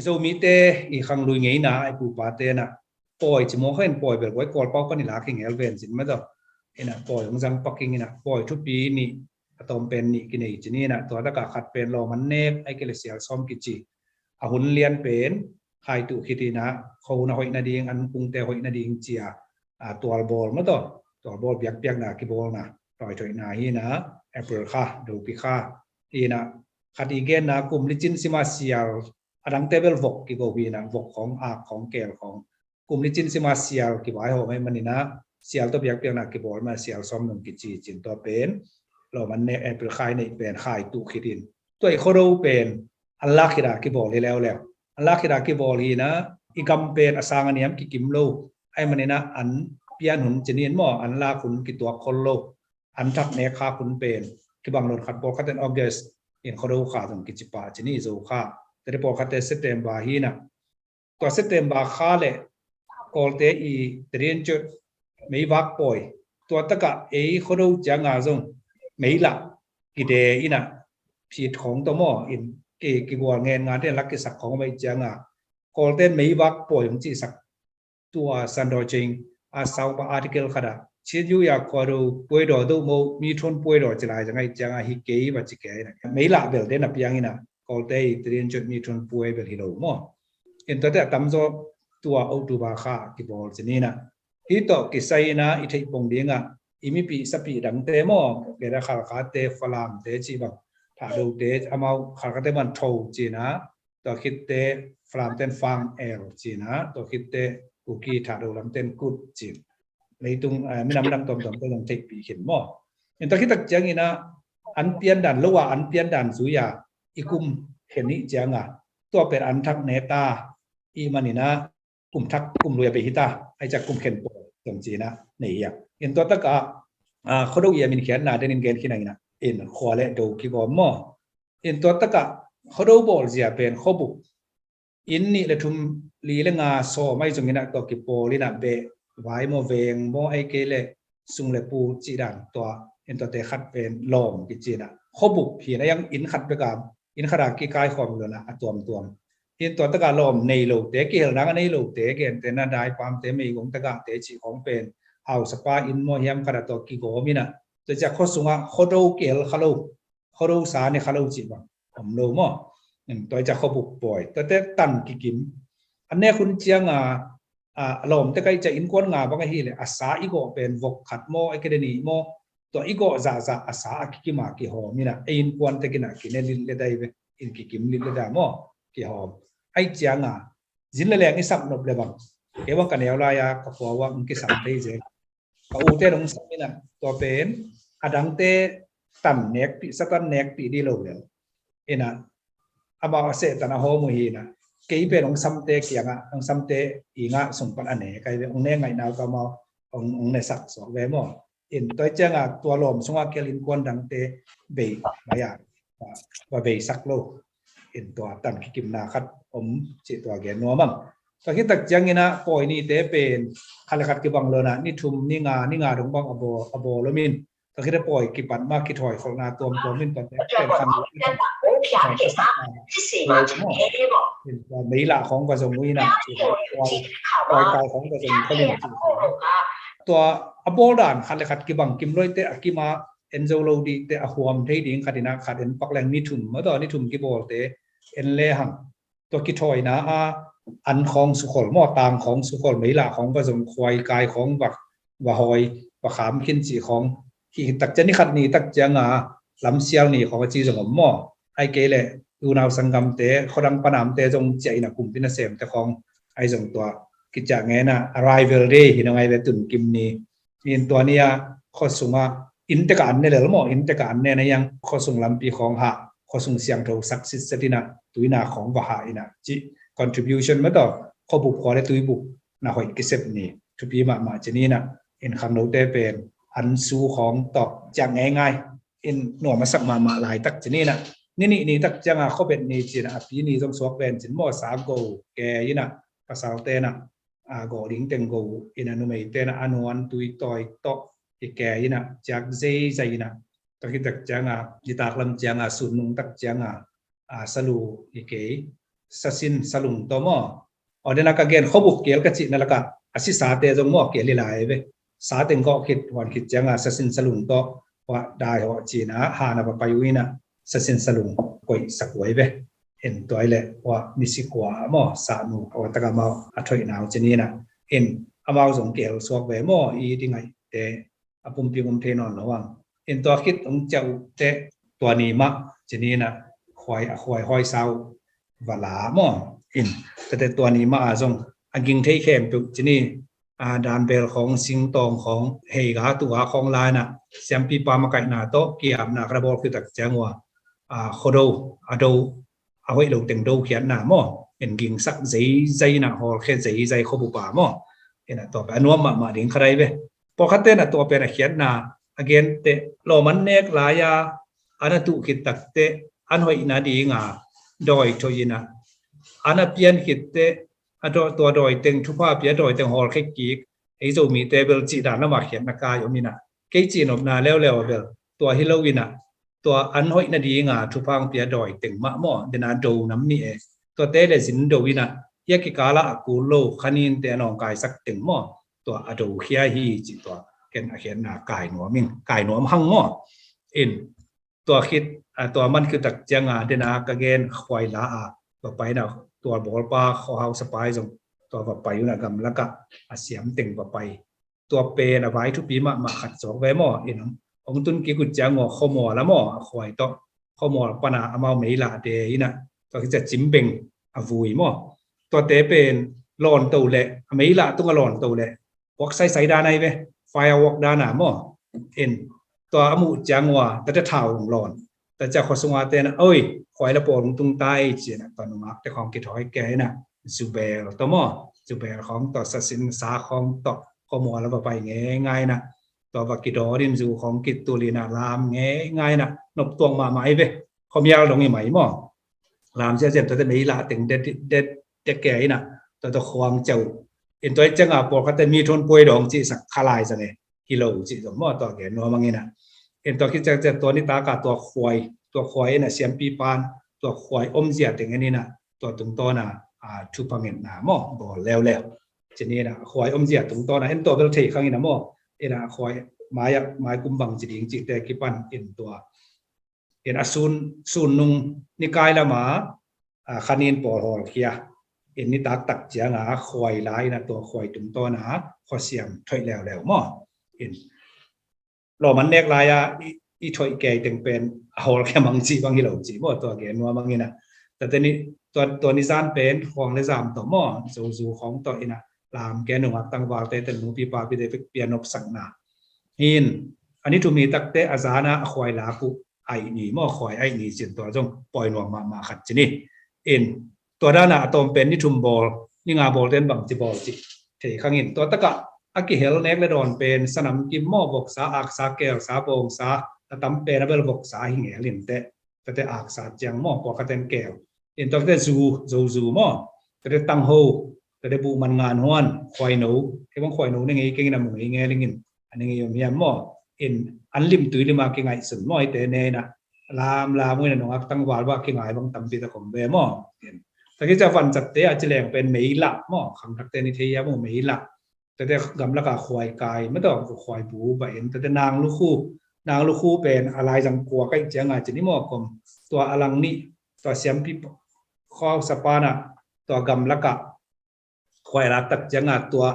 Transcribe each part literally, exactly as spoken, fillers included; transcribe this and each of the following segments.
Zomite i khanglui ngeina a i pupate na pawi ci maw, kha in pawi bel guai Kawlpau pan i lak hi ngel ven cin mataw. Ina pawi hong zang paking ina pawi thupi nih a tawm pen nih kinei cin ina tua taka khat pen lawm an nek ai kei le sial sawm kici a hun lian pen khai tuh khit ina kho na hoih nading an kungte hoih nading cia a tualbawl mataw. Tualbawl biakpiakna kibawlna tawi thoihna hi ina April kha dopi kha hi ina khat i genna kum licin sima sial a dangte bel vok kigo hi ina vok khong ak khong kel khong kum licin sima sial kivai hawm ai manina sial tawh biakpiakna kibawl ma sial sawm nung kici cin tua pen lawm an nek April khai neih pen khai tuh khit in tua i khuado pen an lak khit a kibawl hi leuleu. An lak khit a kibawl hi ina i gam pen a sang a niam kikim lo ai manina an pian hun cin in maw an lak hun kituak khol lo. An thak nek kha hun pen kibang lo khat pawlkhat in August in khuado kha zong kici pah cin i zo kha. Tete pawlkhatte September hi ina tua September kha le Kawlte i tadian cot meivak pawi tua taka ei khuado cianga zong meilah kide ina phit khong tawh maw in kigual ngen ngante lak kisak khong mai cianga Kawlte meivak pawi hong cisak tua Sandor Ching a sau pa article khat a Chin yu ya khuado puai daw do mo mi thon puai daw ci lai zang ai cianga hi kei va ci kei ina meilah belte na piang ina Kawlte i tadian cot mi thon puai bel hi lo maw. In tuate a tamzaw tua October kha kibawl cin ina hi tawh kisai ina i theih pong dinga i mipi sapi dangte maw keda Khalkhate Falamte ci bang Thahdote amau Khalkhate man tho cina tua khitte Falamten Fang el cina tua khitte Kuki Thahdo lamten Kut cin leitung minam dang tuamtuamte zong theihpih khin maw. In tua khitak ciang ina an piandan lo a an piandan zui a i kum khen nih cianga tua pen an thak neta i manina kum thak kum lui a bei hita ai ciak kum khen pawl tong cina nei hiak. In tua taka khuado i a min khiatna den in gen khin a ina in khua le do kigawm maw. In tua taka khuado bawl zia pen khuabuk in nih le thum li le nga sawm ai zong ina tua kipawl ina beh vai maw veng maw ai kei le sung le pu cih dan tua in tuate khat pen lawm kicina khuabuk hi na yang in khat beka in khat a kikai khawm lona a tuamtuam. In tua taka lawm nei lote kihel nang a nei lote gente na daipamte meigong tagahte cih khawng pen hausapa in maw hiam khat a tua kigawm ina tua ciak khuasunga khuado kihel kha lo khuado sa ne kha lo cih bang om lo maw. Tua i ciak khuabuk pawi tuate tan kikim an nek hun cianga a lawmte kai ciak innkuan nga bang ahi le a sa i gawh pen vok khat maw a kede nih maw tua i gawh zahzah a sa a kikima kihawm ina ei innkuante kina kine lit le dai ve in kikim lit le dai maw kihawm. Ai cianga zin le leng i sap nop le bang kei bang ka neu lai a ka pua uah in kisam thei zel. Ka ute nong sam ina tua pen a dangte tan nekpih satan nekpih di lo le ina amau a sehtan a hawm uh hi ina kei pen hong samte kiangah hong samte ingah sung pan a ne kai ve hong ne ngaihna uh ka amau hong nesak suak ve maw. In tua i cianga tua lawm sungah kial innkuan dangte bei mai a va beisak lo. In tua tan kikimna khat om cih tua gen nuam ang. Tua khitak ciang ina pawi nite pen khat le khat kibang lona ni thum ni nga ni nga dong bang a bawl om in tua khite pawi kipat ma kithawi kholhna tuamtuam in tua pen khan meilah khong va zong uina pawi kai khong va zong kholin tua a bawl dan khat le khat kibang kim loite a kima en zo lo dihte a huam thei ding khat ina khat en pak leng ni thum mataw ni thum kibawlte en le hang tua kithawina a an khawng sukhol maw tang khawng sukhol meilah khawng va zong khuai kai khawng va va hawi va kham khin cih khawng hi tak ciang ni khat ni tak cianga lamsial ni khawng a ci zong om maw. Ai kei le unau sanggamte khuadang panamte zong ciah ina kumpi nasemte khawng ai zong tua kiciah ngena arrival day hi nong ai ve tun kim ni in tua nia khuasunga innte ka an ne lel maw innte ka an ne na yang khuasung lampi khawng hah khuasung siangtho sak sitset ina tuina khawng va hah ina cih contribution mataw khuabup khua le tuibup na hoih kisep ni thupi mahmah cin ina in khangnote pen an su khawng tawh ciang ngeingai in nuam a sak mahmah laitak cin ina ni nih ni tak cianga khuabet ni cina a pi ni zong suak pen cin maw sa go ke ina pasalte na a gawh ding teng go ina numeite na a nuan tui tawi tawh i ke ina ciak zeizai ina tua khitak cianga nitak lam cianga sun nung tak cianga a salu i kei sasin salung tawh maw. Aw, dena ka gen khuabup keel ka cihna lakah a sisate zong maw keel hi lai ve. Sa teng kawh khit huan khit cianga sasin salung tawh huah dai hawh cina hana va pai uh ina sasin salung koihsak uh ai ve. In tua ileh huah misi kua maw sahnu huah taka mau a thoihna uh cininah in amau zong keel suak ve maw i dingaihte a pumpi um thei nawn lo ang. In tua khit hong ciah uh teh tua ni mah cininah khuai a khuai hawi sau va la maw. In tate tua ni mah a zong a ging thei khempeuh cini a danbel khawng singtawng khawng heiga tuga khawng lainah siampipa makaihna tawh kiapna ka bawl khitak ciang uh a khuado a do a hoih lo teng do khiatna maw. In gingsak zeizai inah hawlkhia zeizai khuabupa maw. Inah tua pen a nuam mahmah ding kha dai ve. Pawlkhatte na tua pen a khiatna a gente lawman nek lai-a an a tuh khit takteh an hoihna dinga dawi thoih inah an a pian khitteh a tua dawi teng thupha pia dawi teng hawlkhia kik ei Zomite bel cihdan lamah khiatna kai om inah kei cihnopna leuleu a bel tua hi lo inah tua an hoihna dinga thupha pia dawi teng mah maw dena do nam nih e. Tuate le zin do inah hia kikala a kul lo khaninte a nawngkaisak teng maw. Tua a do khia hi ci tua ken a khiatna kainuam in kainuam hang maw. In tua khit a tua man khitak cianga dena ka gen khuai la a tua paina tua bawlpa khuahau sapai zong tua va pai unah gamlakah a siam teng va pai. Tua pen a vai thupi mahmah khat zawk ve maw. In hong tun kik uh ciang aw khuamual a maw a khuai tawh khuamual pana amau meilah de inah tua khit ciah cimbeng a vui maw. Tuate pen lawnto leh a meilah tunga lawnto leh wak saisai dan ai ve. Firework dana maw. In tua a muh ciang ua tate thau hong lawn tate ciah khuasunga tena oi khuai la pawl hong tung ta ei cianah tua nungakte khawng kithawi kei inah zubel tawh maw zubel khawng tawh sasin sa khawng tawh khuamual a va pai ngeingai inah tua va kidawt in zu khawng kitul inah lam ngeingai inah noptuak mahmah ai ve. Khuamial dong i mai maw. Lam ziazian tuate meilah teng det kei inah tuate khuang ceu in tua i cianga pawlkhatte mi thon puai dong cihsak khalai zang e. Hi lo cih zong maw tua gen nuam ang inah. In tua khit ciang ciang tua nitaka tua khuai tua khuai inah siampipan tua khuai omzia teng en inah tua tungtawna thupha ngetna maw bawl leuleu. Cininah khuai omzia tungtawna en tua bel thei khang inah maw. Inah khuai mai kum bang ci ding cihte kipan in tua in a sun nung nikai lama khanin pawl hawlkhia in nitak tak cianga khuai la inah tua khuai tungtawna khuasiam thoih leuleu maw. In lawman nek lai-a i thoih kei teng pen a hawlkhia mang ci bang hi lo ci maw tua gen nuam ang inah. Tate ni tua nizan pen khuang le zam tawh maw zozu khawng tawh inah lam ke nungak tangvalte ten nupi papite pia nopsakna hin a ni thum hi takte a zana a khuai lak uh aih ni maw khuai aih ni cin tua zong pawi nuam mahmah khat cini. In tua dana a tawm pen ni thum bawl ni nga bawl ten bang ci bawl ci thei khang in tua takah a kihel nek le dawn pen sanam kim maw voksa aksa kelsa bawngsa a tam pen a bel voksa hi ngel in teh. Tate aksa ciang maw pawlkhaten kel in tua khite zu zozu maw tate tangho tate buh man ngan huan khuaino kei bang khuaino ne ngei keng in a mu ngei ngel in a ne ngei om hiam maw. In an limtui lima kingaihsun maw ite ne inah lam lam uh inah nungak tangval bah kingai bang tampi tak om ve maw. In tua khit ciah vancatte a ci leng pen meilah maw khangthakte ni thei hiam maw meilah. Tate gamlaka khuai kai mataw khuai bu ba in tate nang lukhu nang lukhu pen a laizang kua kaih cianga cini maw kom tua a lang nih tua siampi khuausa pana tua gamlaka khuai lak tak cianga tua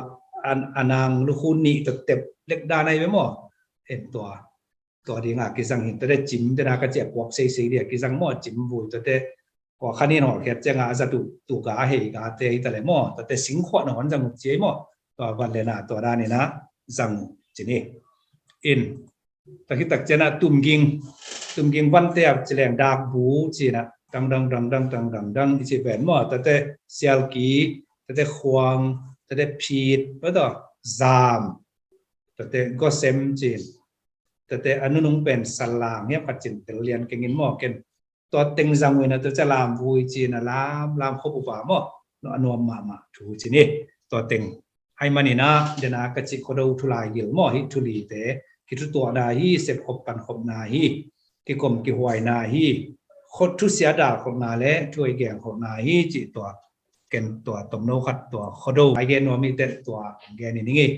a nang lukhu nih tua tep lek dan ai ve maw. En tua tua dinga kizang hin tate cim dena ka ciah kuak seisei dia kizang maw cim vui tate kua khanin hawlkhiat cianga a za tuga a hei gate hi tale maw tate singkhuah na hon zang uh ci ei maw. Tua van lena tua danina zang uh cini. In tua khit tak ciana tumging tumging vante a ci leng dakbu cina dang dang dang dang dang dang dang i ci pen maw tate sialki tate khuang tate phit tua zam tate gosem cin tate a nunung pen salang hiam khat cin tel lian kengin maw ken tua teng zang uh ina tua ca lam vui cina lam lam khop upa maw. A nuam mahmah thu cini tua teng. Hai manina dena ka cih khuado thulai gil maw hi thulite kithutuahna hi sepkhop pankhopna hi kikom kihuaina hi Khot thusia dal khotna le thu a i gen khotna hi ci tua, ken tua tomno khat tua Khuado a i gen nuam hi teh tua gen i ning ei.